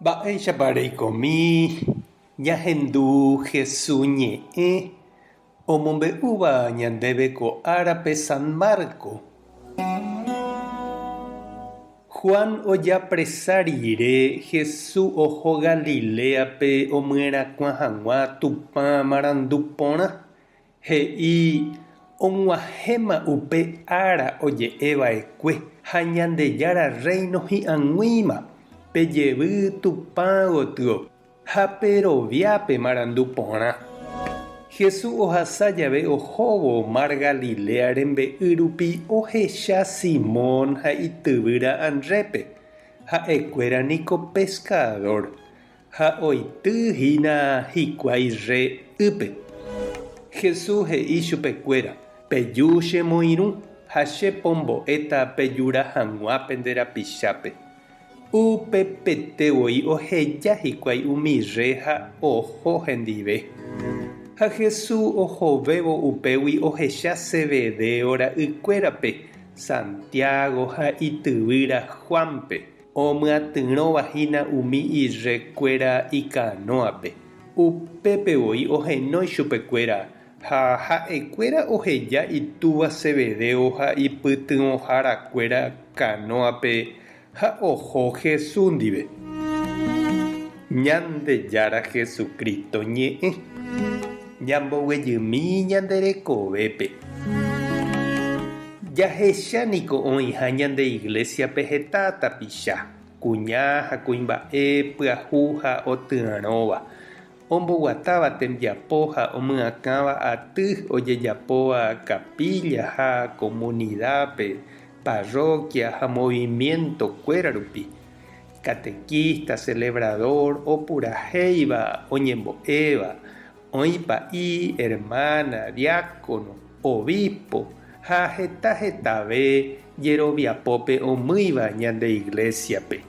Mba'éichapa reikomi ñahendu Hesu ñe'ẽ omombe'úva ñandéve ko árape San Marco? Juan ojapresa rire, Hesu oho Galiléape omyerakuã hag̃ua Tupã marandu porã. He'i, Og̃uahẽma upe ára oje'e va'ekue ha Ñandejára Rréino hi'ag̃uíma, pejevy Tupã gotyo ha perovia pe marandu porã. Jesús ohasa jave ohóvo mar Galilea rembe'y rupi ohecha Simón ha ityvýra Andrépe, ha'ekuéra niko peskadór. Ha oity hína hikuái rre ýpe. Jesús he'i chupekuéra, Peju che moirũ ha che pombo'éta pejura hag̃ua pende rapichápe. Upepete voi oheja hikuái umi rre ha oho hendive. Ha Jesús ohovévo upégui ohecha Zebedeo ra'ykuérape, Santiago ha ityvýra Juánpe. Omyatyrõva hína umi irre kuéra ikanóape, upépe voi ohenói chupekuéra ha ha'ekuéra oheja itúva Zebedeo ha ipytyvõhára kuéra kanóape ha oho Jesús ndive. Ñandejára Jesucristo ñe'ẽ, ñamboguejymi ñande rekovépe. Jahecha niko oĩha ñande iglésiape heta tapicha, kuña ha kuimba'e pyahu ha otyarõva, omboguatáva tembiapo ha omyakãva aty ojejapóva capilla ha comunidápe, parroquia ha movimiento-kuéra rupi, catequista, celebrador, opurahéiva, oñembo'éva, Oĩ pa'i, hermana, diácono, obispo ha heta hetave jeroviapópe omýiva ñande Iglesia-pe.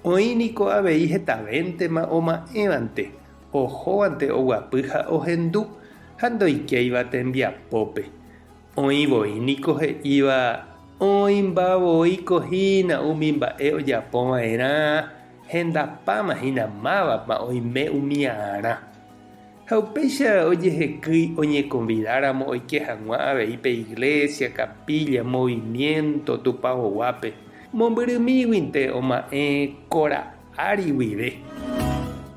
Oĩ niko avei hetavéntema oma'ẽvante, ohóvante oguapy ha ohendu ha ndoikéiva tembiapópe. Oĩ voi niko he'íva oĩmba voíko hína umi mba'e ojapo va'erã hendapáma hína mávapa oime umiarã. Ha upéicha ojehekýi oñekonvidáramo oike hag̃ua avei pe iglésia, kapílla, movimiénto tupaoguápe, mombyrymíguinte oma'ẽ kora ári guive.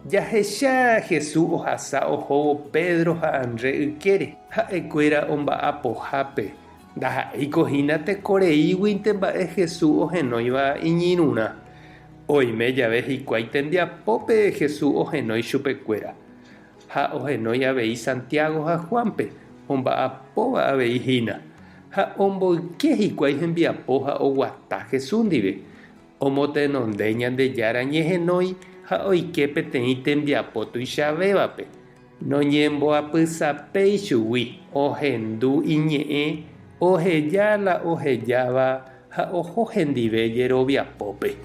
Jahecha Jesús ohasa ohóvo Pedro ha Andrés ykére, ha'ekuéra omba'apohápe, ndaha'éiko hína tekoreíguinte mba'e Jesús ohenóiva iñirũrã. Oime jave hikuái tembiapópe Jesús ohenói chupekuéra, ha ohenói avei Santiago ha Juánpe, omba'apóva avei hína, ha omboyke hikuái hembiapo ha oguata Jesús ndive. Omotenonde Ñandejára ñehenói ha oike peteĩ tembiapo tuichavévape. Noñemboapysapéi chugui, ohendu iñe'ẽ, oheja la ohejáva ha oho hendive jeroviapópe.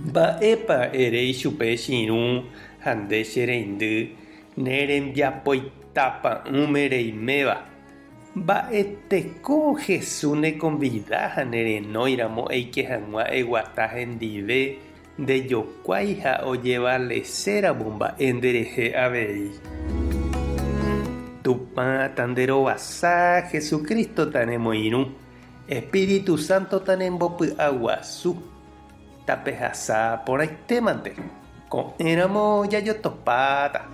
Mba'épa ere ichupe che irũ ha nde che reindy ne rembiapoita pa'ũme reiméva? Mba'eteko Jesús nekonvida ha nerenóiramo eike hag̃ua eguata hendive Ndejokuái ha ojevaleséramo mba'e nderehe avei. Tupã tanderovasa, Jesucristo tanemoirũ, Espíritu Santo tanembopy'aguasu, tapehasa porãitémante, ko'ẽramo jajotopáta.